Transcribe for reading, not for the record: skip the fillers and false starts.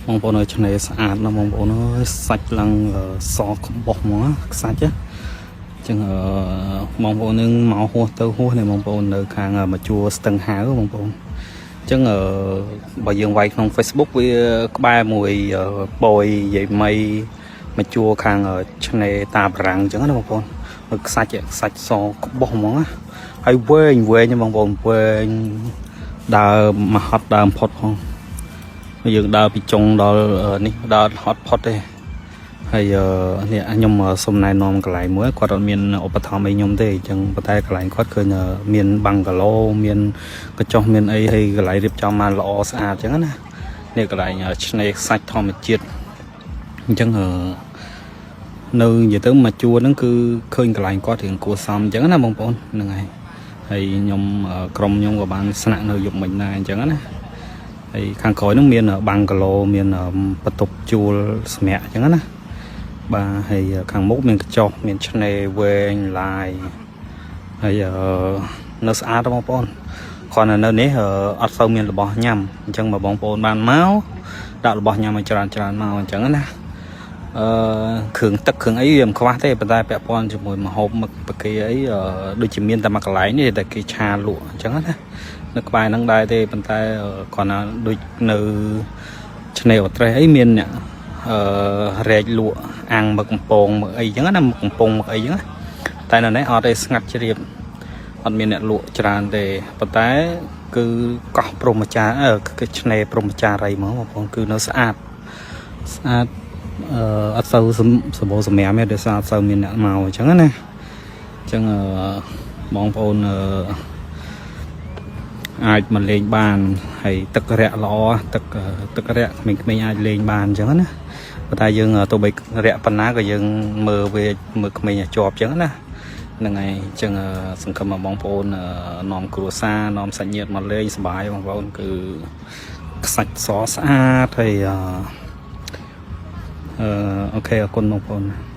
បងប្អូនអើយឆ្នេរស្អាតណាស់បងប្អូនអើយសាច់ឡើងសក្បុសហ្មងខ្សាច់ណាអញ្ចឹងអឺបងប្អូននឹងមកហួសទៅហួសនេះបងប្អូននៅខាងមកជួរស្ទឹងហាវបងប្អូនអញ្ចឹងអឺបើយើងវាយក្នុង Facebook វាក្បែរមួយបយយាយមីមកជួរខាងឆ្នេរតាបារាំងអញ្ចឹងណាបងប្អូនមើលខ្សាច់ខ្សាច់សក្បុសហ្មងណាហើយវែងវែងបងប្អូនវែងដើមមកហត់ដើមផុតផង យើងដើរពីចុងដល់នេះដើរហត់ផុតទេហើយនេះខ្ញុំសុំណែនាំកន្លែងមួយគាត់អត់មានឧបត្ថម្ភអីខ្ញុំទេអញ្ចឹងប៉ុន្តែកន្លែងគាត់ឃើញមានបាំងកាឡូមានកញ្ចុះមានអីហើយកន្លែងរៀបចំបានល្អស្អាតអញ្ចឹងណានេះកន្លែងឆ្នេរខ្សាច់ធម្មជាតិអញ្ចឹងនៅនិយាយទៅមកជួរហ្នឹងគឺឃើញកន្លែងគាត់រៀងគួរសមអញ្ចឹងណាបងប្អូនហ្នឹងហើយហើយខ្ញុំក្រុមខ្ញុំក៏បានស្នាក់នៅយប់មិញដែរអញ្ចឹងណា ហើយខាងក្រោយហ្នឹងមានបាំងកាឡូមានបន្ទប់ជួលសម្រាប់អញ្ចឹងណាបាទហើយខាងមុខមានកញ្ចុះមានឆ្នេរវែងឡាយហើយនៅស្អាតបងប្អូនគ្រាន់តែនៅនេះអត់សូវមានរបស់ញ៉ាំអញ្ចឹងបើបងប្អូនបានមកដាក់របស់ញ៉ាំឲ្យច្រើនច្រើនមកអញ្ចឹងណាអឺគ្រឿងទឹកគ្រឿងអីវាមិនខ្វះទេប៉ុន្តែពាក់ព័ន្ធជាមួយម្ហូបមឹកបកាអីដូចជាមានតែមួយកន្លែងនេះតែគេឆាលក់អញ្ចឹងណានៅក្បែរហ្នឹងដែរទេប៉ុន្តែគ្រាន់តែដូចនៅឆ្នេរអូត្រេសអីមានអ្នកអឺរែកលក់អាំងមឹកកំពងមឹកអីចឹងណាមឹកកំពងមឹកអីចឹងណាតែនៅនេះអត់ទេស្ងាត់ជ្រាបអត់មានអ្នកលក់ច្រើនទេប៉ុន្តែគឺកោះព្រហ្មចារអឺគឺឆ្នេរព្រហ្មចារីហ្មងបងប្អូនគឺនៅស្អាតស្អាតអឺអត់សូវសម្បូរសម្រាមទេដោយសារអត់សូវមានអ្នកមកអញ្ចឹងណាអញ្ចឹងអឺបងប្អូនអឺ អាចមកលេងបានហើយទឹករាក់ល្អទឹកទឹករាក់ក្មេងៗអាចលេងបានអញ្ចឹងណាប៉ុន្តែយើងទោះបីរាក់ប៉ុណ្ណាក៏យើងមើលវាមើលក្មេងឲ្យជាប់អញ្ចឹងណាហ្នឹងហើយអញ្ចឹងសង្ឃឹមថាបងប្អូននាំគ្រួសារនាំសាច់ញាតិមកលេងសប្បាយបងប្អូនគឺខ្សាច់សស្អាតហើយអឺ OK អរគុណបងប្អូន។